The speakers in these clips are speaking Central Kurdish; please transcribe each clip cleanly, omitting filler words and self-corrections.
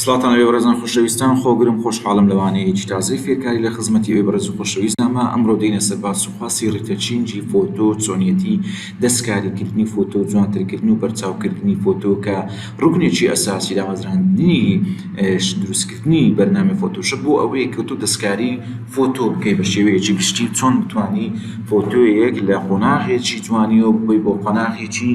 سڵاتان لەبێ بەڕێزان خۆشەویستان خۆگرم خۆشحاڵم لە وانەیەکی تازەی فێرکاری لە خزمەتی ئێوەی بەڕێز و خۆشەویستدامە ئەمڕۆ دێینە سەر باس و خواسی retouching ی فۆتۆ چۆنیەتی دەستکاریکردنی فۆتۆ جوانترکردن و بەرچاوکردنی فۆتۆ کە ڕوکنێکی ئەساسی دامەزراندنی دروستکردنی بەرنامەی فۆتۆشۆپ بۆ ئەوەیە کە تۆ دەستکاری فۆتۆ بکەی بە شێوەیەکی گشتی چۆن بتوانی فۆتۆیەک لە قۆناغێکی جوانیەوە ببەی بۆ قۆناغێکی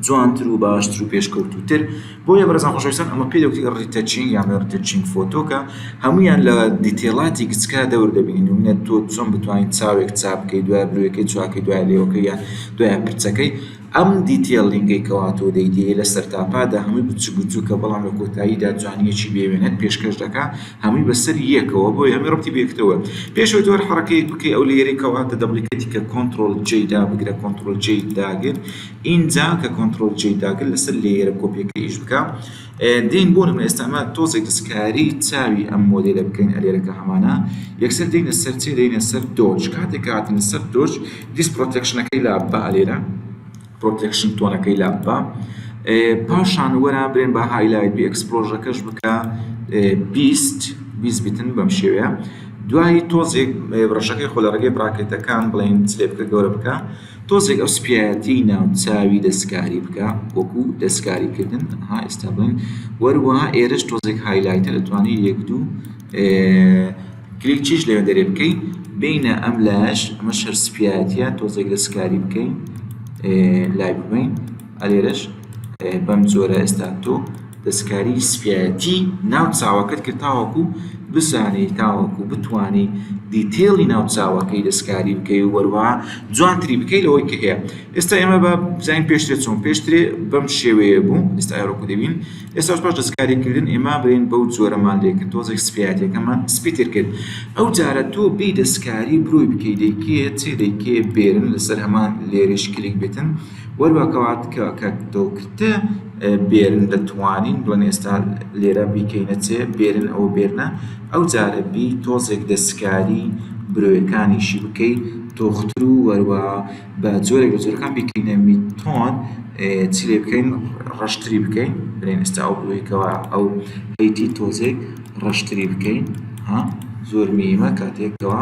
جوانتر و باشتر و پێشکەوتووتر. بۆیە بەڕێزان خۆشەویستان ئەمە پێی دەگوترێت retouching یان retouching فۆتۆ کە هەمویان لە detail اتی گچکە دەور دەبینین و منە تۆ چۆن بتوانین چاوێک چا بکەی دوای برۆیەکەی چواکەی دوای لێوەکەی یان دوای پرچەکەی ئەم detailing ەی کەوا تۆ دەیدەیە لە سەرتاپادا هەمووی بچوک بچووکە بەڵام لە کۆتاییدا جوانیەکی بێوێنەت پێشکەش دەکا هەمووی بەسەر یەکەوە بۆیە هەمووی ڕەبتی بەیەکترەوە پێش ئەوەی تۆ هەر حەڕەکەیەک بکەی ئەو layer ەی کەوا دە duplicate ی کە control J دابگرە control J داگر ئینجا کە control J داگر لەسەر layer ە کۆپیەکە ئیش بکە دێین بۆ نمونە ئێستا ئەمە تۆزێک دەستکاری چاوی ئەم مۆدێلە بکەین ئەلێرەکە هەمانە یەکسەر دێینە سەر چێ دێینە سەر dodge کاتێک کە هاتینە سەر dodge دیس protection ەکەی لاببە ئەلێرە protection tone ەکەی لاببە پاشان وەرە برێن بە highlight بی exposure ەکەش بکە 20 20 بیتن بەم شێوەیە دوایی تۆزێک ڕەشەکەی خۆ لە ڕێگەی bracket ەکان بڵێن چلێ بکە گەورە بکە تۆزێک ئەو سپیایەتی ناو چاوی دەستکاری بکە وەکو دەستکاری کردن ها ئێستا بڵێن وەروەها ئێرەش تۆزێک highlight ە دەتوانانی یەک دوو کلیک چیش لەوێ دەرێ بکەی بینە ئەم لاش ئەمە شەر سپیایەتە تۆزێک دەستکاری بکەین لای ببین ئەلێرەش بەم جۆرە ئێستا تۆ دەستکاری سپیایەتی ناو چاوەکەت کرد تاوەکو بزانی تاوەکو بتانی detail ی ناو چاوەکەی دەستکاری بکەی و وەروە جوانتری بکەی لەوەی کە هەیە ئێستا ئێمە بە بزانین پێشترێ چۆن پێشترێ بەم شێوەیە بوو ئێستا ئێرۆکو دەبین ئێستاش پاش دەستکاریکردن ئێمە برێن بەو جۆرەمان لێکرد تۆزێک سپیاتەکەمان سپیتر کرد ئەو جارە تۆ بی دەستکاری برۆی بکەی دەیکێ چێ دەیکێ بێرن لەسەر هەمان لێرەش کلیک بێتن وەروا کەوات کە کە تۆ کردە burn دەتوانین بڵێن ئێستا لێرە بیکەینە چێ burn ئەوە burn ە ئەو جارە بی تۆزێک دەستکاری برۆیەکانیشی بکەی تۆختر و وەروا بە جۆرێک لە جۆرەکان بیکەینە midtone چی لێ بکەین ڕەشتری بکەین بڵێن ئێستا ئەو برۆیەکەوە ئەو هەیتی تۆزێک ڕەشتری بکەین ها زۆر میمە کاتێکەوە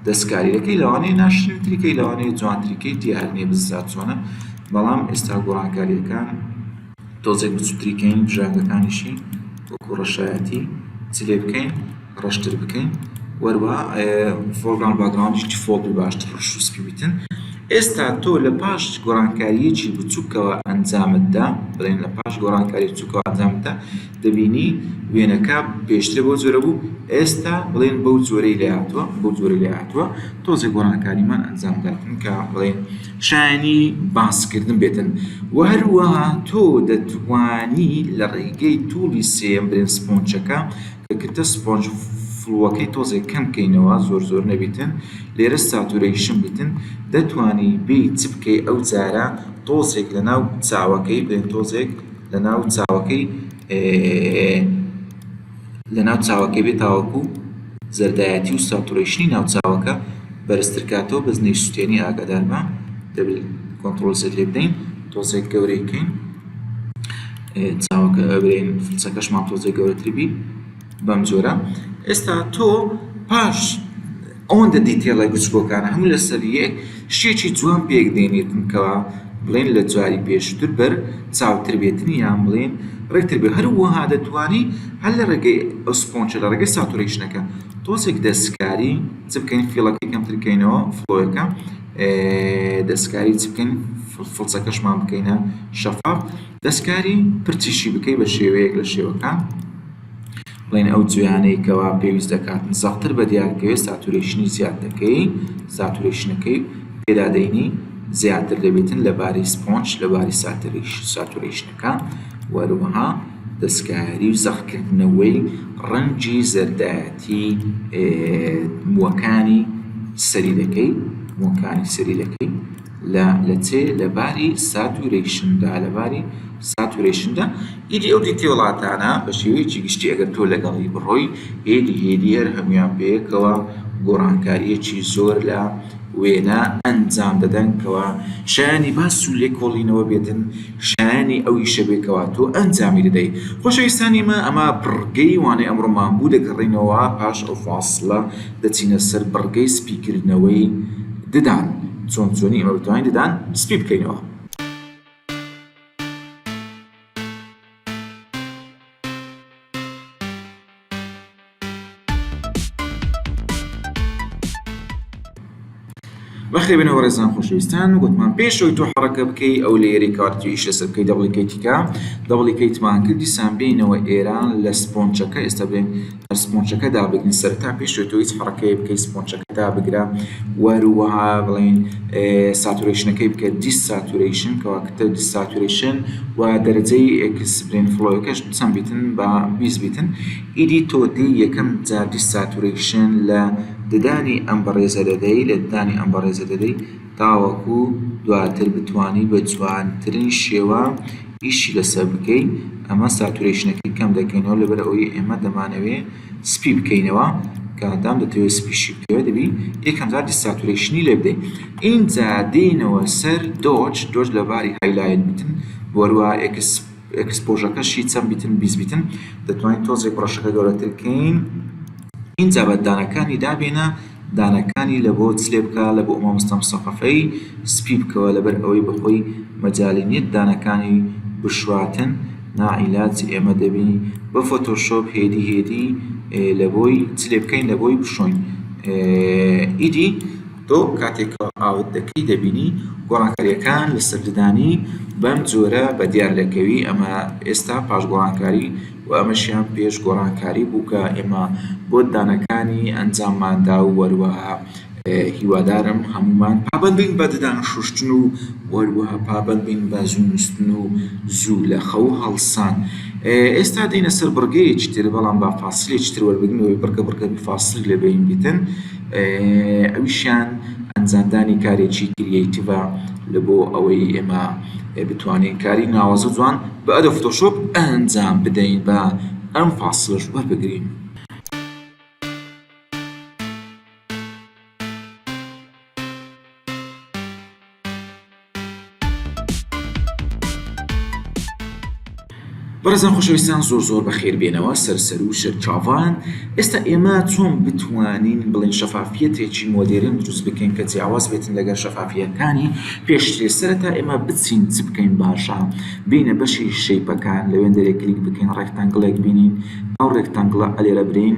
دەستکاری دەکەی لەوانەیە ناشرینتریکەی لەوانەیە جوانتریکەی دیار نییە بزات چۆنە بەڵام ئێستا گۆڕانکارییەکان تۆزێک بچووکتری کەین بژاردەکانیشی وەکو ڕەشایەتی چ لێ بکەین ڕەشتر بکەین وەروە foreground background یش default باشتر ڕەش و سپی بیتن ئێستا تۆ لە پاش گۆڕانکارییەکی بچووکەوە ئەنجامتدا بڵێن لە پاش گۆڕانکاری بچووکەوە ئەنجامتدا دەبینی وێنەکە پێشتر بەو جۆرە بوو ئێستا بڵێن بەو جۆرەی لێ هاتووە بەو جۆرەی لێ هاتووە تۆزێک گۆڕانکاریمان ئەنجام داتن کە بڵێن شایانی باسکردن بێتن و هەروەها تۆ دەتوانی لە ڕێگەی tool ی سێیەم برێن sponge ەکە کە کردە sponge flow ەکەی تۆزێک کەم کەینەوە زۆر زۆر نەبیتن لێرە saturation بیتن دەتوانی بێی چ بکەی ئەو جارە تۆزێک لە ناو چاوەکەی بڵێن تۆزێک لە ناو چاوەکەی لە ناو چاوەکەی بێت تاوەکو زەردایەتی و saturation ی ناو چاوەکە بەرزتر کاتەوە بەس نەیسوتێنی ئاگادار بە دەبێت control Z لێ بدەین تۆزێک گەورەی کەین چاوەکە ئەبرێن فلچەکەشمان تۆزێک گەورەتر بی بەم جۆرە ئێستا تۆ پاش ئەوەندە detail ە بچکۆکانە هەموو لەسەر یەک شتێکی جوان پێک دێنێتن کەوا بڵێن لە جاری پێشتر بەر چاوتر بێتن یان بڵێن ڕێکتر بێ هەروەها دەتوانی هەر لە ڕێگەی ئەو sponge ە لە ڕێگەی saturation ەکە تۆزێک دەستکاری چ بکەین fill ەکەی کەمتر کەینەوە flow ەکە دەستکاری چ بکەین فڵچەکەشمان بکەینە شەفاف دەستکاری پرچیشی بکەی بە شێوەیەک لە شێوەکان بڵێن ئەو جوێیانەی کەوا پێویست دەکات زەقتر بە دیار بکەوێت saturation ی زیاد دەکەی saturation ەکەی پێدا دەینی زیاتر دەبێتن لە باری sponge لە باری saturation ەکە وەروەها دەستکاری و زەقکردنەوەی ڕەنگی زەردایەتی مووەکانی سەری دەکەی مووەکانی سەری دەکەی لە لە چێ لە باری saturation دا لە باری saturation دا ئیدی ئەو detail اتانە بە شێوەیەکی گشتی ئەگەر تۆ لەگەڵی بڕۆی هێدی هێدی هەر هەموویان پێکەوە گۆڕانکارییەکی زۆر لە. وێنە ئەنجام دەدەن کەوا شایانی باس و لێکۆڵینەوە بێتن شایانی ئەو ئیشە بێ کەوا تۆ ئەنجامی دەدەی. خۆشەویستانی ئێمە ئەمە بڕگەی وانەی ئەمڕۆمان بوو دەگەڕێینەوە پاش ئەو فاسڵە دەچینە سەر بڕگەی سپیکردنەوەی ددان چۆن چۆنی ئێمە بتوانین ددان سپی بکەینەوە. بەخێربێنەوە بەڕێزان خۆشەویستان گوتمان پێش ئەوەی تۆ حەڕەکە بکەی ئەو layer ی کارتی ئیش لەسەر بکەی double click ی کە double click مان کرد دیسان بینەوە ئێران لە sponge ەکە ئێستا بێن هەر sponge ەکە دابگرین سەرەتا پێش ئەوەی تۆ هیچ حەڕەکەیە بکەی sponge ەکە دابگرە وەروەها بڵێین saturation ەکەی بکە desaturation کەوا کردە desaturation و دەرەجەی ئێکس بلێن flow ەکەش چەند بیتن بە 20 بیتن ئیدی تۆ دێی یەکەم جار desaturation لە ددانی ئەم بەڕێزە دەدەی لە ددانی ئەم بەڕێزە دەدەی تاوەکو دواتر بتوانی بە جوانترین شێوە ئیشی لەسەر بکەی ئەمە saturation ەکەی کەم دەکەینەوە لەبەر ئەوەی ئێمە دەمانەوێ سپی بکەینەوە کادام دەتەوێت سپیشی بکەوێت دەبی یەکەم جار desaturation ی لێ بدەیت ئینجا دێینەوە سەر dodge dodge لە باری highlight بیتن وەروە ئێکس exposure ەکەشی چەند بیتن 20 بیتن دەتوانین تۆزێک brush ەکە گەورەتر کەین ئینجا بە دانەکانی دابێنە دانەکانی لە بۆ چ لێ بکە لە بۆ مامۆستا مسەقەفەی سپی بکەوە لەبەر ئەوەی بەخۆی مەجالی نییە دانەکانی بشواتن ناعیلاج ئێمە دەبی بە فۆتۆشۆپ هێدی هێدی لە بۆی چ لێ بکەین لە بۆی بشۆین ئیدی تۆ کاتێک کە ئاوت دەکەی دەبینی گۆڕانکارییەکان لەسەر ددانی بەم جۆرە بە دیار دەکەوی ئەمە ئێستا پاش گۆڕانکاری و ئەمەشیان پێش گۆڕانکاری بوو کە ئێمە بۆ ددانەکانی ئەنجاممان دا و وەروەها هیوادارم هەموومان پابەند بین بە ددان شوشتن و وەروەها پابەند بین بە زوو نووستن و زوو لە خەو هەڵسان. ئێستا دێینە سەر بڕگەیەکی تر بەڵام با فاسلێکی تر وەربگرین بۆ بڕگە بڕگە فاسلی لە بەین بیتن ئەویشیان ئەنجامدانی کارێکی creative ە لە بۆ ئەوەی ئێمە بتوانین کاری ناوازە جوان بە Adobe Photoshop ئەنجام بدەین بە ئەم فاسلەش وەربگرین. بەڕێزان خۆشەویستان زۆر زۆر بەخێر بێنەوە سەر سەر و سەر چاڤان ئێستا ئێمە چۆن بتوانین بڵێن شەفافیەتێکی مۆدێرن دروست بکەین کە جیاواز بێتن لەگەر شەفافیەکانی پێشترێ سەرەتا ئێمە بچین چ بکەین باشە بینە بەشی shape ەکان لەوێن دەرێ کلیک بکەین rectangle ێک بینین ئەو rectangle ە ئەلێرە برین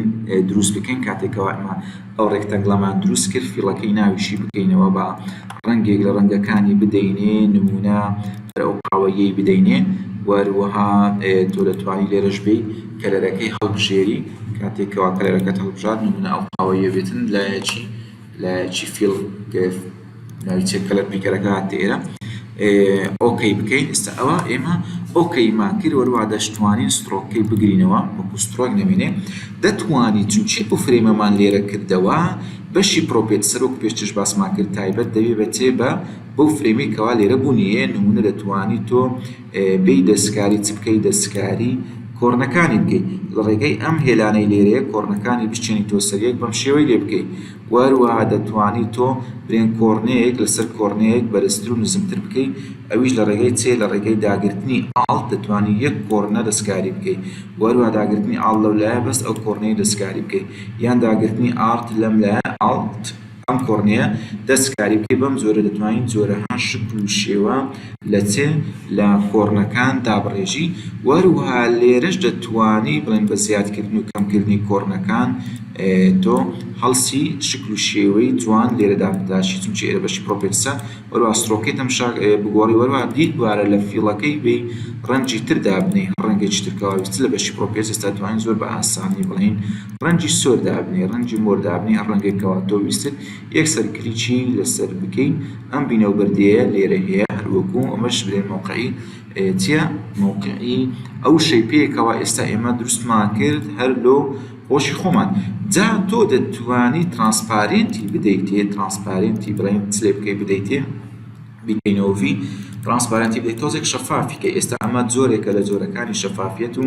دروست بکەین کاتێکەوە ئێمە ئەو rectangle ەمان دروست کرد fill ەکەی ناویشی بکەینەوە بە ڕەنگێک لە ڕەنگەکانی بدەینێ نمونە هەر ئەو قاوەییەی بدەینێ وەروەها تۆ دەتوانی لێرەش بێی color ەکەی هەڵبژێری کاتێک کەوا color ەکەت هەڵبژارد نمونە ئەو قاوەییە بێتن لایەکی لایەکی fill ناوی چیە color picker ەکە هاتە ئێرە okay بکەین ئێستا ئەوە ئێمە okay مان کرد وەروە دەشتوانین stroke ەکەی بگرینەوە وەکو stroke نەمێنێ دەتوانی چونچی ئەو frame ەمان لێرە کردەوە بەشی properties وەک پێشترش باسمان کرد تایبەت دەبێ بە چێ بە بەو frame ەی کەوا لێرە بوونی هەیە نمونە دەتوانی تۆ بێی دەستکاری چ بکەی دەستکاری corner ەکانی بکەی لە ڕێگەی ئەم هێلانەی لێرەیە corner ەکانی بشچێنی تۆ سەریەک بەم شێوەی لێ بکەی وەهەروەها دەتوانی تۆ برێن corner ەیەک لەسەر corner ەیەک بەرزتر و نزمتر بکەی ئەویش لە ڕێگەی چێ لە ڕێگەی داگرتنی Alt دەتوانی یەک corner ە دەستکاری بکەی وەهەروەها داگرتنی Alt لەو لایە بەس ئەو corner ەی دەستکاری بکەی یان داگرتنی Alt لەم لایە Alt ئەم corner ەیە دەستکاری بکەی بەم جۆرە دەتوانین جۆرەها شکل و شێوە لە چ لە corner ەکان دابڕێژی وەهەروەها لێرەش دەتوانی بڵێن بە زیادکردن و کەمکردنی corner ەکان تۆ هەڵسی شکل و شێوەی جوان لێرە دابتاشی چونکی ئێرە بەشی properties ە وەروە stroke ەکەی تەمشا بگۆڕی وەروە دیدوارە لە fill ەکەی بێی ڕەنگی تر دابنێی هەر ڕەنگێکی تر کەوا ویستت لە بەشی properties ئێستا توانین زۆر بە ئاسانی بڵێین ڕەنگی سۆر دابنێ ڕەنگی مۆر دابنێ هەر ڕەنگێک کەوا تۆ ویستت یەکسەر کلیکی لەسەر بکەی ئەم بینە و بەردەیە لێرە هەیە هەروەکو ئەمەش بلێن مەوقعی چیە مەوقعی ئەو shape ەیە کەوا ئێستا ئێمە دروستمان کرد هەر لۆ خۆشی خۆمان جا تۆ دەتوانی transparency بدەیتێ transparency بڵێن چ لێ بکەی بدەیتێ بیکەینەوە V transparency بدەیت تۆزێک شەفافی کە ئێستا ئەمە جۆرێکە لە جۆرەکانی شەفافیەت و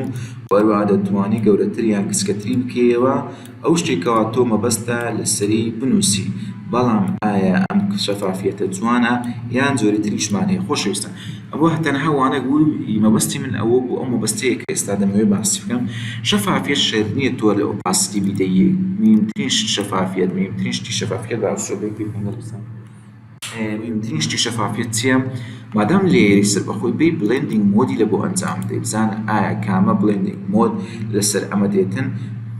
وەروەها دەتوانی گەورەتر یان گچکەتری بکەیەوە ئەو شتێک کەوا تۆ مەبەستە لەسەری بنووسی. بەڵام ئایا ئەم شەفافیەتە جوانە یان جۆری تریشمان هەیە؟ خۆشەویستان ئەوە تەنها وانەک بوو مەبەستی من ئەوە بوو ئەو مەبەستەیە کە ئێستا دەمەوێت باسی بکەم شەفافیەت شەرت نییە تۆ لە opacity بیدەی مهمترین شت شەفافیەت مهمترین شتی شەفافیەت با شۆبێک پێ بکەم مهمترین شتی شەفافیەت چییە؟ مادام layer ی سەربەخۆی بێی blending mode ی لە بۆ ئەنجام بدەی بزانە ئایا کامە blending mode لەسەر ئەمە دێتن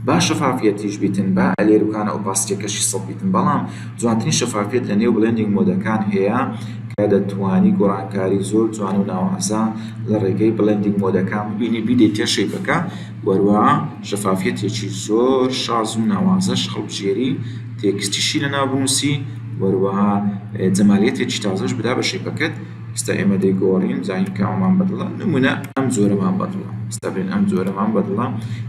با شەفافیەتیش بیتن با ئەلێروکانە opacity یەکەشی سەد بیتن بەڵام جوانترین شەفافیەت لە نێو blending mode ەکان هەیە کە دەتوانی گۆڕانکاری زۆر جوان و ناوازە لە ڕێگەی blending mode ەکان ببینی بیدەیتە shape ەکە وەروە شەفافیەتێکی زۆر شاز و ناوازەش هەڵبژێری text یشی لەناو بنووسی وەروەها جەمالیەتێکی تازەش بدا بە shape ەکەت. ئێستا ئێمە دەیگۆڕین بزانین کامەمان بەدڵە نمونە ئەم جۆرەمان بەدڵە ئێستا بێن ئەم جۆرەمان بەدڵە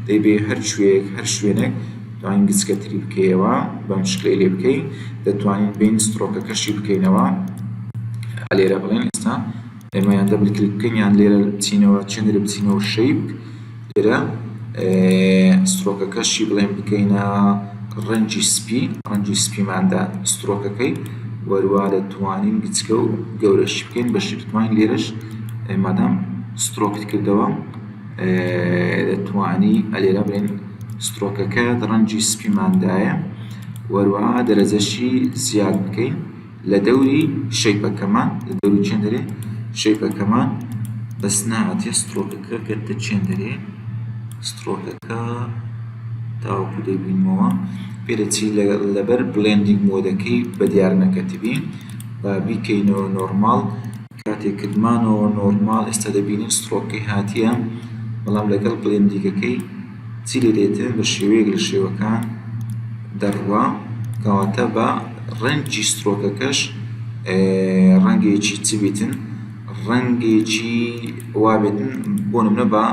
دەیبێ هەر کوێیەک هەر شوێنێک توانین گچکەتری بکەیەوە بەم شکلەی لێ بکەی دەتوانین بین stroke ەکەشی بکەینەوە لێرە بڵێن ئێستا ئێمە یان double click بکەین یان لێرە بچینەوە چێنەرە بچینەوە shape لێرە stroke ەکەشی بڵێن بکەینە ڕەنگی سپی ڕەنگی سپیماندا stroke ەکەی وەروا دەتوانین گچکە و گەورەشی بکەین بەشی دەتوانین لێرەش مادام stroke ت کردەوە دەتوانی ئەلێرە بڵێن stroke ەکە ڕەنگی سپیماندایە وەروە دەرەجەشی زیاد بکەین لە دەوری shape ەکەمان لە دەوری چێندەرێ shape ەکەمان بەس ناهاتیە stroke ەکە گەتە چێندەرێ stroke ەکە تاوەکو دەیبینمەوە پێدەچی لەبەر blending mode ەکەی بە دیار نەکەتبی با بیکەینەوە normal کاتێک کردمانەوە normal ئێستا دەبینین stroke ەکەی هاتیە بەڵام لەگەڵ blending ەکەی چی لێ دێتن بە شێوەیەک لە شێوەکان دەڕوا کەواتە بە ڕەنگی stroke ەکەش ڕەنگێکی چ بیتن ڕەنگێکی وا بێتن بۆ نمونە بە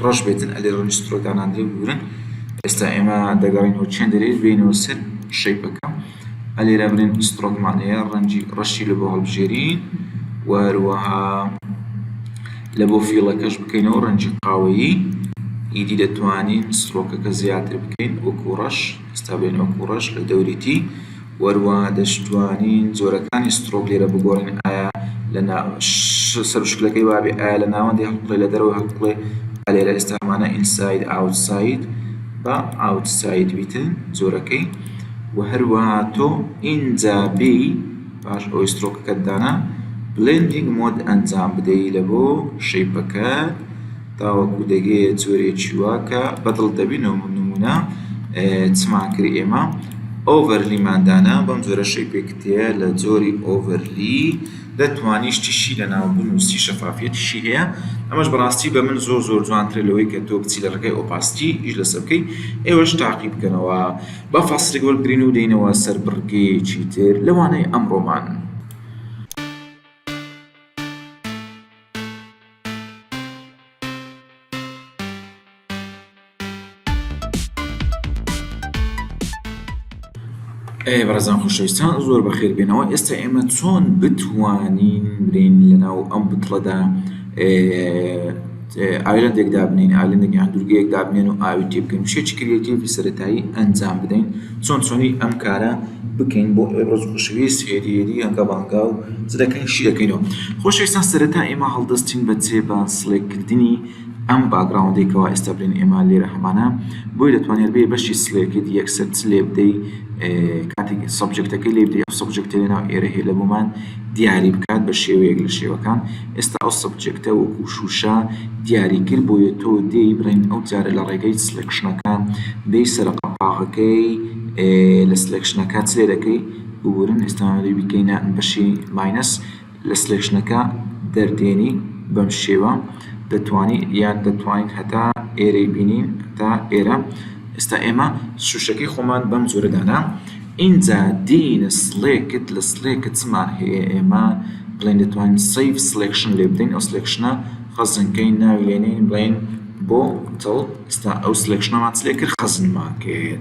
ڕەش بێتن ئەلێ ڕەنگی stroke داناندرێ ببورن ئێستا ئێمە دەگەڕینەوە چێن دەرێت بینەوە سەر shape ەکە ئەلێرە بڵێن stroke مان هەیە ڕەنگی ڕەشی لە بۆ هەڵبژێرین و هەروەها لە بۆ fill ەکەش بکەینەوە ڕەنگی قاوەیی ئیدی دەتوانین stroke ەکە زیاتر بکەین وەکو ڕەش ئێستا بڵێن وەکو ڕەش لە دەوریتی وەروە دەشتوانین جۆرەکانی stroke لێرە بگۆڕین ئایا لە سەر شکلەکەی وابێ ئایا لە ناوەندی هەڵقڵێ لە دەرەوە هەڵقڵێ ئەلێرە ئێستا ئەمانە inside outside بە outside بیتن جۆرەکەی و هەروەها تۆ ئینجا بێی پاش ئەوەی stroke ەکەت دانا blending mode ئەنجام بدەی لە بۆ shape ەکەت تاوەکو دەگەیە جۆرێکی وا کە بەدڵ دەبین و نمونە چمان کرد ئێمە overlay مان دانا بەم جۆرە shape ێکت هەیە لە جۆری overlay دەتوانی شتیشی لەناو بنووسی شەفافیەتیشی هەیە ئەمەش بەڕاستی بە من زۆر زۆر جوانترە لەوەی کە تۆ بچی لە ڕێگای opacity ئیش لەسەر بکەی ئێوەش تاقی بکەنەوە با فاسڵێک وەربگرین و دێینەوە سەر بڕگەیەکی تر لەوانەی ئەمڕۆمان. ئەی بەڕێزان خۆشەویستان زۆر بەخێر بێنەوە ئێستا ئێمە چۆن بتوانین برین لەناو ئەم بتڵەدا island ێک دابنین island ێک یان دوورگەیەک دابنێن و ئاوی تێ بکەین شێکی creative ی سەرەتایی ئەنجام بدەین چۆن چۆنی ئەم کارە بکەین بۆ ئەوەی ڕۆژ خۆشەویست هێدی هێدی هەنگاو بە هەنگاو چ دەکەین شی دەکەینەوە خۆشەویستان سەرەتا ئێمە هەڵدەستین بە چێ بە select کردنی ئەم background ەی کەوا ئێستا بلێن ئێمە لێرە هەمانە بۆی دەتوانێت بێ بەشی select یەکسەر چ لێ بدەی کاتێک subject ەکەی لێ بدەی ئەو subject ە لەناو ئێرە هەیە لە بۆمان دیاری بکات بە شێوەیەک لە شێوەکان ئێستا ئەو subject ە وەکو شوشە دیاری کرد بۆیە تۆ دێی بڵێن ئەو جارە لە ڕێگەی selection ەکە دێی سەر قەپاغەکەی لە selection ەکە چ لێ دەکەی ببورن ئێستا بیکەینە بەشی minus لە selection ەکە دەردێنی بەم شێوە دەتوانی یان دەتوانین هەتا ئێرەی بینین هەتا ئێرە ئێستا ئێمە شوشەکەی خۆمان بەم جۆرە دانا ئینجا دێینە select لە select چمان هەیە ئێمە بڵێن دەتوانین save selection لێ بدەین ئەو selection ە خەزنکەین ناوی لێنین بڵێن bottle ئێستا ئەو selection ەمان چ لێ کرد خەزنمان کرد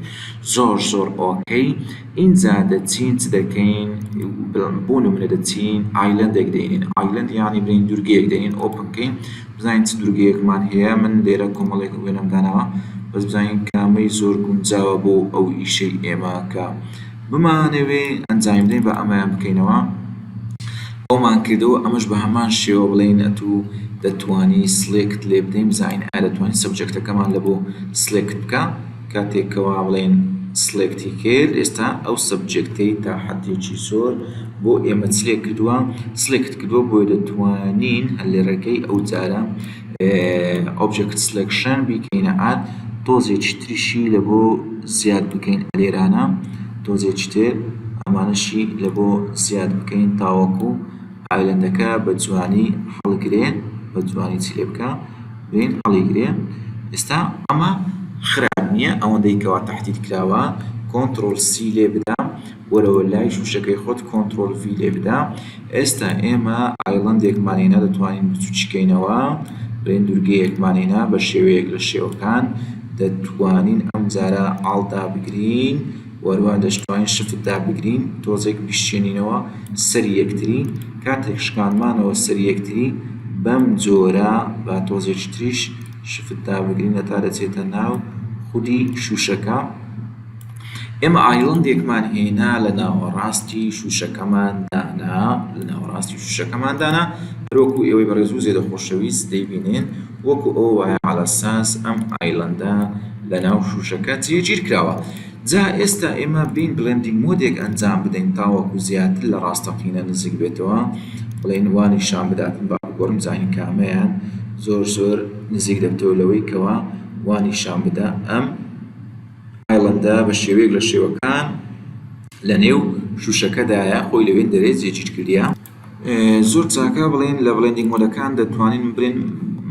زۆر زۆر okay ئینجا دەچین چ دەکەین بۆ نمونە دەچین island ێک دەینین island یانی بڵێین دوورگەیەک دەینین open کەین بزانین چ دوورگەیەکمان هەیە من لێرە کۆمەڵێک وێنەم داناوە بەس بزانین کامەی زۆر گونجاوە بۆ ئەو ئیشەی ئێمە کە. بمانەوێ ئەنجامی بدەین با ئەمەیان بکەینەوە ئەومان کردەوە ئەمەش بە هەمان شێوە بڵێین ئەتوو دەتوانی select لێ بدەین بزانین ئایا دەتوانین subject ەکەمان لە بۆ select بکە کاتێک کەوا بڵێین select ی کرد ئێستا ئەو subject ەی تا حدێکی زۆر بۆ ئێمە چ لێ کردووە select کردووە بۆیە دەتوانین هەر لە ڕێگەی ئەو جارە object selection بیکەینە add تۆزێکی تریشی لە بۆ زیاد بکەین لێرانە تۆزێکی تر ئەمانەشی لە بۆ زیاد بکەین تاوەکو island ەکە بە جوانی هەڵگرێ بە جوانی چی لێ بکە بێن هەڵیگرێ ئێستا ئەمە خراپ نییە ئەوەندەی کەوا تەحدید کراوە control C لێ بدە وەرەوە لای شوشەکەی خۆت control V لێ بدە ئێستا ئێمە island ێکمان هێنا دەتوانین بچوکی کەینەوە بڵێن دوورگەیەکمان هێنا بە شێوەیەک لە شێوەکان دەتوانین ئەم جارە Alt دابگرین وەروە دەشتوانین shift دابگرین تۆزێک بشچێنینەوە سەر یەکتری کاتێک شکاندمانەوە سەر یەکتری بەم جۆرە با تۆزێکی تریش shift دابگرین هەتا دەچێتە ناو خودی شوشەکە. ئێمە island ێکمان هێنا لە ناوەڕاستی شوشەکەمان دانا لە ناوەڕاستی شوشەکەمان دانا هەروەکو ئێوەی بەڕێز و زێدە خۆشەویست دەیبینن وەکو ئەوە وایە عەلەساس ئەم island ە لە ناو شوشەکە جێگیر کراوە جا ئێستا ئێمە بین blending mode ێک ئەنجام بدەین تاوەکو زیاتر لە ڕاستەقینە نزیک بێتەوە بڵێن وا نیشان بداتن با بگۆڕم زانین کامەیان زۆر زۆر نزیک دەبێتەوە لەوەی کەوا وا نیشان بدا ئەم island ە بە شێوەیەک لە شێوەکان لە نێو شوشەکەدایە خۆی لەوێن دەرێ جێگیر کردیە. زۆر چاکە بڵێن لە blending mode ەکان دەتوانین بڵێن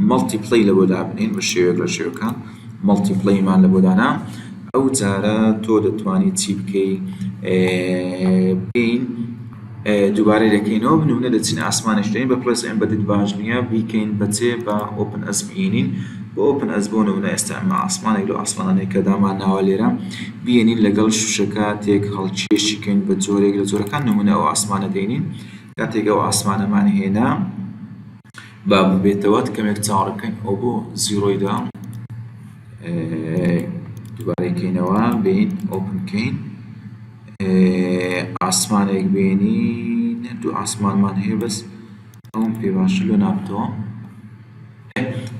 multiply لە بۆ دابنین بە شێوەیەک لە شێوەکان multiply مان لە بۆ دانا ئەو جارە تۆ دەتوانی چی بکەی بین دووبارە دەکەینەوە بنمونە دەچین ئاسمانش دەین بە place embedded باش نییە بیکەین بەچێ بە open as بینین بە open as بۆ نمونە ئێستا ئەمە ئاسمانێک لەو ئاسمانانەی کە دامان ناوە لێرە بینین لەگەڵ شوشەکە تێک هەڵکێشی کەین بە جۆرێک لە جۆرەکان نمونە ئەو ئاسمانە دێنین کاتێک ئەو ئاسمانەمان هێنا با ببێتەوە کەمێک چاوەڕێ بکەین ئەو بۆ zero ی دا دووبارەی کەینەوە بین open کەین ئاسمانێک بێنین دوو ئاسمانمان هەیە بەس ئەوم پێ باشە لۆ نابتەوە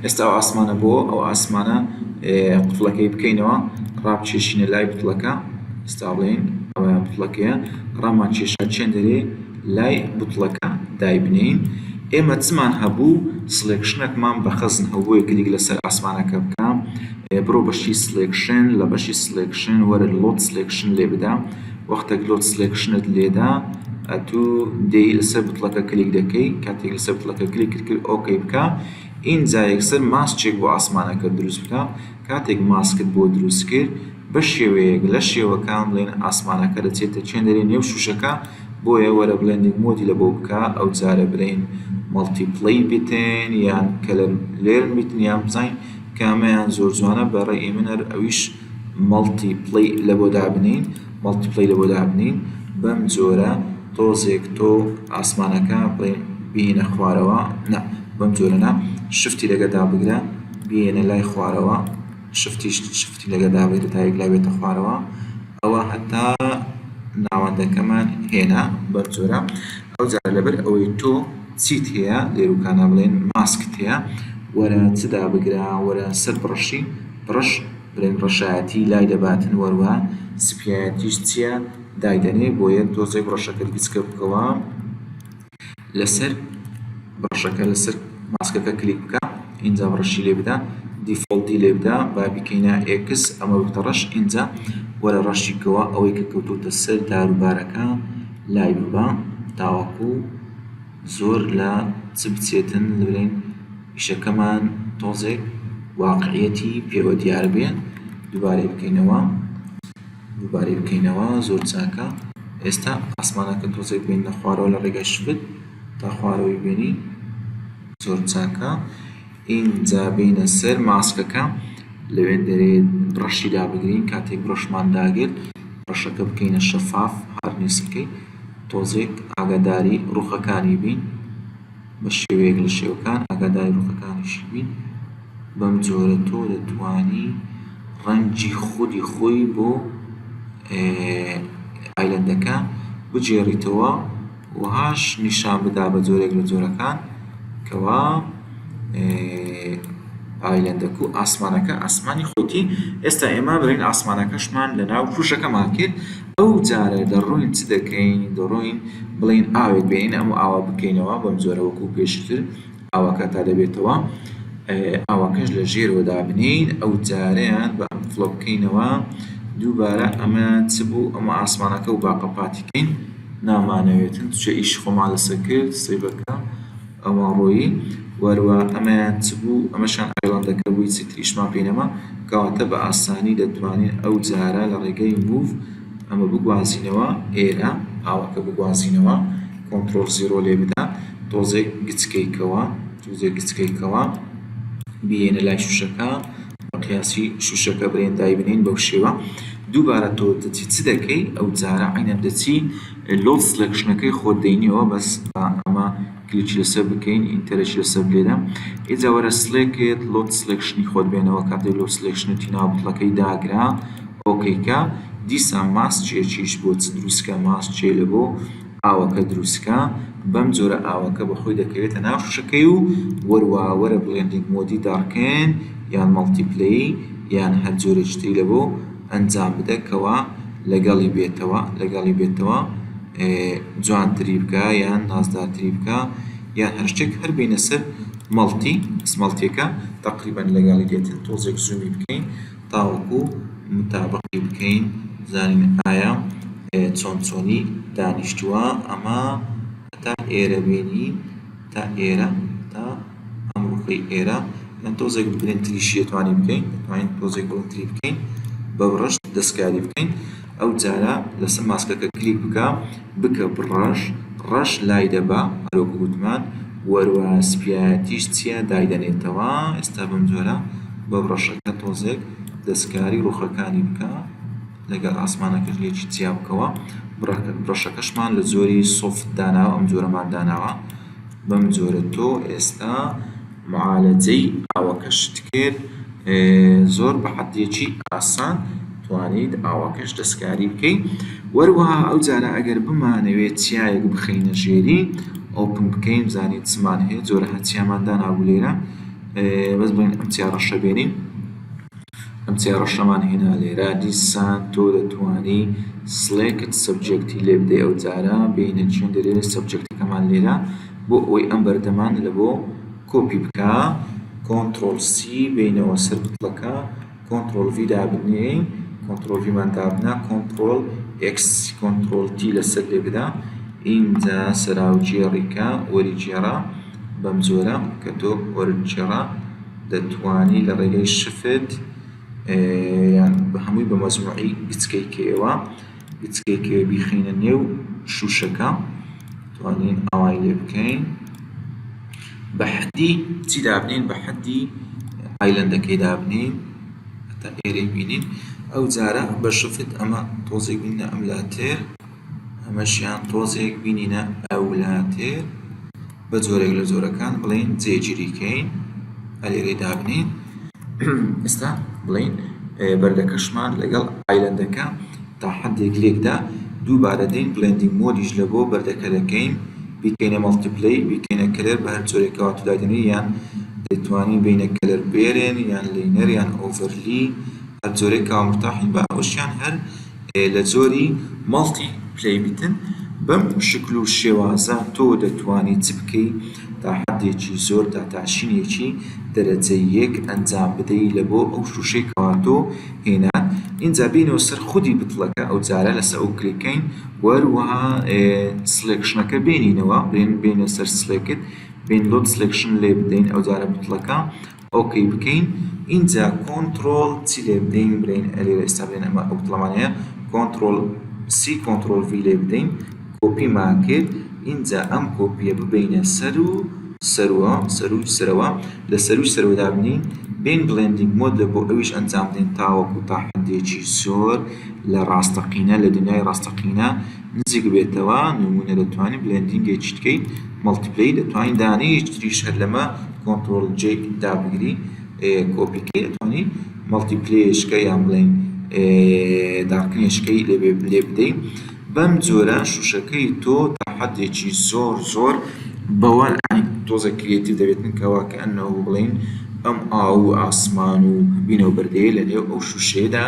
ئێستا ئەو ئاسمانە بۆ ئەو ئاسمانە قفڵەکەی بکەینەوە ڕابکێشینە لای بتڵەکە ئێستا بڵێین ئەوەیان بتڵەکەیە ڕامان کێشا چێن دەرێ لای بتڵەکە دایبنێین ئێمە چمان هەبوو selection ێکمان بە خەزن هەبوو کلیک لەسەر ئاسمانەکە بکە بڕۆ بەشی selection لە بەشی selection وەرە load selection لێ بدە وەختێک load selection ت لێدا ئەتوو دێی لەسەر بتڵەکە کلیک دەکەی کاتێک لەسەر بتڵەکە کلیک کرد okay بکە ئینجا یەکسەر ماسکێک بۆ ئاسمانەکە دروست بکە کاتێک ماسکت بۆ دروست کرد بە شێوەیەک لە شێوەکان بڵێن ئاسمانەکە دەچێتە چێندەرێ نێو شوشەکە بۆیە وەرە blending mode ی لە بۆ بکە ئەو جارە برین multiply بتن یان color learn بتن یان بزانین کامەیان زۆر جوانە بە ڕێی من هەر ئەویش multiply لە بۆ دابنین multiply لە بۆ دابنین بەم جۆرە تۆزێک تۆ ئاسمانەکە بڵێن بینە خوارەوە نا بەم جۆرە نا shift ی لەگە دابگرە بێنە لای خوارەوە shift یش shift ی لەگە دابگرە تا یەک لای بێتە خوارەوە ئەوە هەتا ناوەندەکەمان هێنا بەم جۆرە ئەو جارە لەبەر ئەوەی تۆ چیت هەیە لێروکانە بڵێن ماسکت هەیە وەرە چ دابگرە وەرە سەر brush ی brush بڵێن ڕەشایەتی لای دەباتن وەروە سپیایەتیش چییە دایدەنێ بۆیە تۆزێک brush ەکەت گچکە بکەوە لەسەر brush ەکە لەسەر ماسکەکە کلیک بکە ئینجا brush ی لێ بدە default ی لێ بدە با بیکەینە X ئەمە ببتە ڕەش ئینجا وەرە ڕەشی کەوە ئەوەی کە کەوتۆتە سەر داروبارەکە لای ببە تاوەکو زۆر لە چ بچێتن بڵێن ئیشەکەمان تۆزێک واقعیەتی پێوە دیار بێ دووبارەی بکەینەوە دووبارەی بکەینەوە زۆر چاکە ئێستا ئاسمانەکە تۆزێک بێنە خوارەوە لە ڕێگای shift تا خوارەوەی بێنی زۆر چاکە ئینجا بینە سەر ماسکەکە لەوێ دەرێ brush ی دابگرین کاتێک brush مان داگرت brush ەکە بکەینە شەفاف hardness ەکەی تۆزێک ئاگاداری ڕوخەکانی بین بە شێوەیەک لە شێوەکان ئاگاداری ڕوخەکانیشی بین بەم جۆرە تۆ دەتوانی ڕەنگی خودی خۆی بۆ. island ەکە بگێڕیتەوە وەهاش نیشان بدا بە جۆرێک لە جۆرەکان کەوا island ەکە و ئاسمانەکە ئاسمانی خۆتی. ئێستا ئێمە بڵێین ئاسمانەکەشمان لە ناو شوشەکەمان کرد. ئەو جارە دەڕۆین چ دەکەین؟ دەڕۆین بڵێین ئاوێک بێنین ئەم ئاوە بکەینەوە بەم جۆرە وەکو پێشتر ئاوەکە تا دەبێتەوە ئاوەکەش لە ژێرەوە دابنێین. ئەو جارەیان بە ئەم فڵە بکەینەوە دووبارە ئەمە چ بوو؟ ئەمە ئاسمانەکە و باقە پاتی کەین نامانەوێتن چێ ئیش خۆمان لەسەر کرد سەیبەکە ئەوان ڕۆیی وەروە ئەمەیان چ بوو ئەمەشان island ەکە بوو هیچی تریشمان پێی نەما کەواتە بە ئاسانی دەتوانین ئەو جارە لە ڕێگەی move ئەمە بگوازینەوە ئێرە ئاوەکە بگوازینەوە control zero لێ بدە تۆزێک گچکەیکەوە تۆزێک گچکەیکەوە بیێنە لای شوشەکە بە قیاسی شوشەکە برێن دایبنین بەو شێوە دووبارە تۆ دەچی چ دەکەی ئەو جارە عینەن دەچی load selection ەکەی خۆت دەینیەوە بەس با ئەمە کلیکی لەسەر بکەین enter ێکی لەسەر بلێدە ئیجا وەرە select load selection ی خۆت بێنەوە کاتێک load selection ت هینا بتڵەکەی داگرا okay کە دیسان ماسکێکیش بۆ چ دروستکە ماسکێ لە بۆ ئاوەکە دروستکە بەم جۆرە ئاوەکە بەخۆی دەکەوێتە ناو شوشەکەی و وەروا وەرە blending mode ی darken یان multiply یان هەر جۆرێکی تری لە بۆ ئەنجام بدە کەوا لەگەڵی بێتەوە لەگەڵی بێتەوە جوانتری بکە یان نازدارتری بکە یان هەر شتێک هەر بینە سەر multi multi یەکە تقریبا لەگەڵی دێتن تۆزێک zoom ی بکەین تاوەکو متابقی بکەین زانین ئایا چۆن چۆنی دانیشتووە ئەمە تا ئێرە بینی تا ئێرە تا ئەم ڕوخەی ئێرە یان تۆزێک بڵندتریشی دەتوانین بکەین دەتوانین تۆزێک بڵندتری بکەین بە brush دەستکاری بکەین ئەو جارە لەسەر ماسکەکە کلیک بکە بکە brush ڕەش لای دەبا هەروەکو گوتمان وەروە سپیایەتیش چییە دایدەنێتەوە ئێستا بەم جۆرە بە brush ەکە تۆزێک دەستکاری ڕوخەکانی بکە لەگەڵ ئاسمانەکەش لێکی جیا بکەوە brush ەکەشمان لە جۆری soft داناوە ئەم جۆرەمان داناوە بەم جۆرە تۆ ئێستا معالەجەی ئاوەکەشت کرد زۆر بە حەدێکی ئاسان توانیت ئاوەکەش دەستکاری بکەی وەروەها ئەو جارە ئەگەر بمانەوێت چیایەک بخەینە ژێری open بکەین بزانین چمان هەیە جۆرەها چیامان دانابوو لێرە بەس بڵێن ئەم چیا ڕەشە بێنین ئەم چیا ڕەشەمان هێنا لێرە دیسان تۆ دەتوانی select subject ی لێ بدەی ئەو جارە بینە چێن دەرێ subject ەکەمان لێرە بۆ ئەوەی ئەم بەردەمان لە بۆ کۆپی بکە control C بینەوە سەر بتڵەکە control V دابنێین control V مان دابنا control X control T لەسەر لێ بدە ئینجا سەراوگێڕیکە وەریگێڕە بەم جۆرە کە تۆ وەرگێڕا دەتوانی لە ڕێگەی shift یان بە هەمووی بە مەجموعی گچکەی کەیەوە گچکەی کەیە بیخەینە نێو شوشەکە توانین ئاوای لێ بکەین بە حەدی چی دابنین بە حەدی island ەکەی دابنین هەتا ئێرەی بینین ئەو جارە بە shift ئەمە تۆزێک بینە ئەم لاتر ئەمەشیان تۆزێک بینینە ئەو لاتر بە جۆرێک لە جۆرەکان بڵێین جێگیری کەین ئەلێرەی دابنین ئێستا بڵێین بەردەکەشمان لەگەڵ island ەکە تا حدێک لێکدا دووبارە دێین blending mode یش لە بۆ بەردەکە دەکەین بیکەینە multiply بیکەینە color بە هەر جۆرێکەوە تو دایدەنێی یان دەتوانین بینە color burn یان linear یان overlay هەر جۆرێک کەوا مرتاحین بە ئەوەشیان هەر لە جۆری multiply بیتن بەم شکل و شێوازە تۆ دەتوانی چ بکەی تا حەدێکی زۆر داتاشینێکی دەرەجە یەک ئەنجام بدەی لە بۆ ئەو شوشەی کەوا تۆ هێنات ئینجا بینەوە سەر خودی بتڵەکە ئەو جارە لەسەر ئەو کلیکەین وەروەها selection ەکە بێنینەوە بێن بێنە سەر select بێن load selection لێ بدەین ئەو جارە بتڵەکە okay بکەین ئینجا کۆنتڕۆڵ چی لێ بدەین بڵێین ئەلێرە ئێستا بڵێن ئەمە ئەو بتڵەمان هەیە control C control V لێ بدەین کۆپیمان کرد ئینجا ئەم کۆپیە ببەینە سەر و سەروە سەروی سەرەوە لە سەروی سەرەوە دابنین بین blending mode لە بۆ ئەویش ئەنجام بدەین تاوەکو تا حدێکی زۆر لە ڕاستەقینە لە دنیای ڕاستەقینە نزیک بێتەوە نمونە دەتوانین blending ێکی تکەی multiply دەتوانین دانەیەکی تریش هەر لەمە control J دابگری کۆپی کەی دەتوانی multiply ش کە یان بڵێین. darken ێشکەی لێ بدەی بەم جۆرە شوشەکەی تۆ تا حەدێکی زۆر زۆر بەوە تۆزێک creative دەبێتن کەوا کەئەنەهو بڵێین ئەم ئاو و ئاسمان و بینەو بەردەیە لە نێو ئەو شوشەیەدا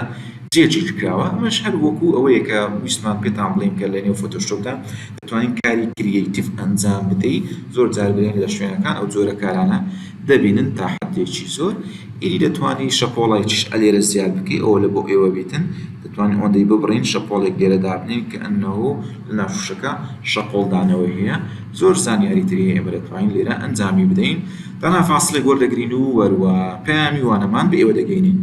جێگیر کراوە ئەمەش هەر وەکو ئەوەیە کە ویستمان پێتان بڵێین کە لە نێو فۆتۆشۆپدا دەتوانین کاری creative ئەنجام بدەی زۆر جار بڵێین لە شوێنەکان ئەو جۆرە کارانە دەبینن تا حدێکی زۆر ئیدی دەتوانی شەپۆڵێکیش ئەلێرە زیاد بکەی ئەوە لە بۆ ئێوە بیتن دەتوانین ئەوەندەی ببڕین شەپۆڵێک لێرە دابنێین کە ئەنەوە لە ناو شوشەکە شەپۆڵ دانەوەی هەیە زۆر زانیاری تری هەیە ئێمە دەتوانین لێرە ئەنجامی بدەین تەنها فاسڵێک وەردەگرین و وەروە پەیامی وانەمان بە ئێوە دەگەینین.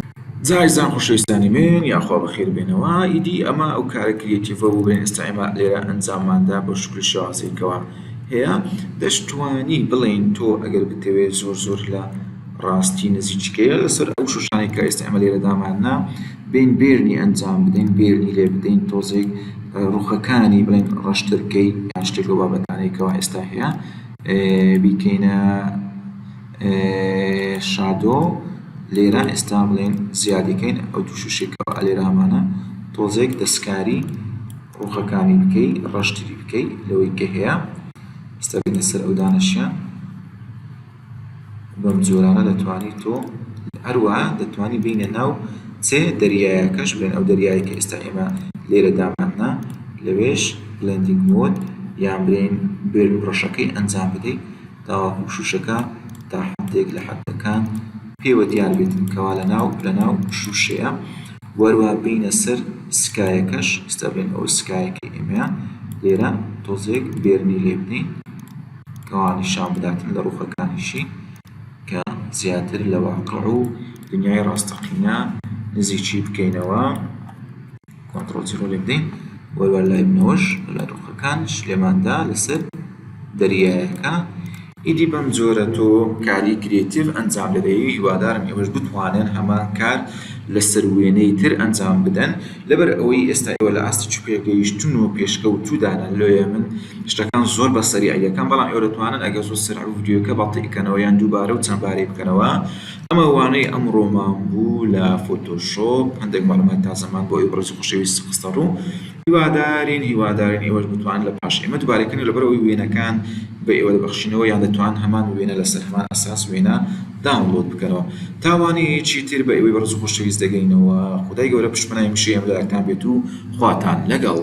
جا ئازیزان خۆشەویستانی من یاخوا بەخێر بێنەوە ئیدی ئەمە ئەو کارە creative ە بوو بێن ئێستا ئێمە لێرە ئەنجامماندا بە شکلی شێوازێک کەوا هەیە دەشتوانی بڵێین تۆ ئەگەر بتەوێت زۆر زۆر لە ڕاستی نزیکیکەیە لەسەر ئەو شوشانەی کە ئێستا ئێمە لێرە داماننا بین burn ی ئەنجام بدەین burn ی لێ بدەین تۆزێک ڕوخەکانی بڵێن ڕەشتر کەی یان شتێک لەو بابەتانەی کەوا ئێستا هەیە بیکەینە shadow لێرە ئێستا بڵێن زیادیکەین ئەو دوو شوشەی کەوا لێرە هەمانە تۆزێک دەستکاری ڕوخەکانی بکەی ڕەشتری بکەی لەوەی کە هەیە ئێستا بینە سەر ئەو دانەشیان بەم جۆرانە دەتوانی تۆ هەروەها دەتوانی بینە ناو چێ دەریایەکەش بڵێن ئەو دەریایە کە ئێستا ئێمە لێرە داماننا لەوێش blending mode یان بڵێن burn brush ەکەی ئەنجام بدەیت تاوەکو شوشەکە تا حدێک لە حدەکان پێوە دیار بێتن کەوا لە ناو لە ناو شوشەیە وەروە بینە سەر sky ەکەش ئێستا بڵێن ئەو sky ەکەی ئێمەیە لێرە تۆزێک burn ی لێ بدەین کەوا نیشان بداتن لە ڕوخەکانیشی کە زیاتر لە واقع و دنیای ڕاستەقینە نزیکی بکەینەوە control zero لێ بدەین وەروە لای بنەوەش لە ڕوخەکانش لێماندا لەسەر دەریایەکە ئیدی بەم جۆرە تۆ کاری creative ئەنجام دەدەی هیوادارم ئێوەش بتوانن هەمان کار لەسەر وێنەی تر ئەنجام بدەن لەبەر ئەوەی ئێستا ئێوە لە ئاستێکی پێگەیشتن و پێشکەوتوودانە لۆیە من شتەکان زۆر بە سەریعی دەکەم بەڵام ئێوە دەتوانن ئەگەر زۆر سەرع بوو ڤیدیۆکە بەتیء کەنەوە یان دووبارە و چەند بارەی بکەنەوە ئەمە وانەی ئەمڕۆمان بوو لە فۆتۆشۆپ هەندێک مەعلومات تازەمان بۆ ئێوە بەڕێز و خۆشەویست خستە ڕوو هیوادارین هیوادارین ئێوەش بتوانن لە پاش ئێمە دووبارە کەنەوە لەبەر ئەوەی وێنەکان بە ئێوە دەبەخشینەوە یان دەتوان هەمان وێنە لەسەر هەمان ئەساس وێنە download بکەنەوە تا وانەیەکی تر بە ئێوەی بەڕێز و خۆشەویست دەگەینەوە خودای گەورە پشتپەنای هەمیشەی هەموو لایەکتان بێت و خواتان لەگەڵ.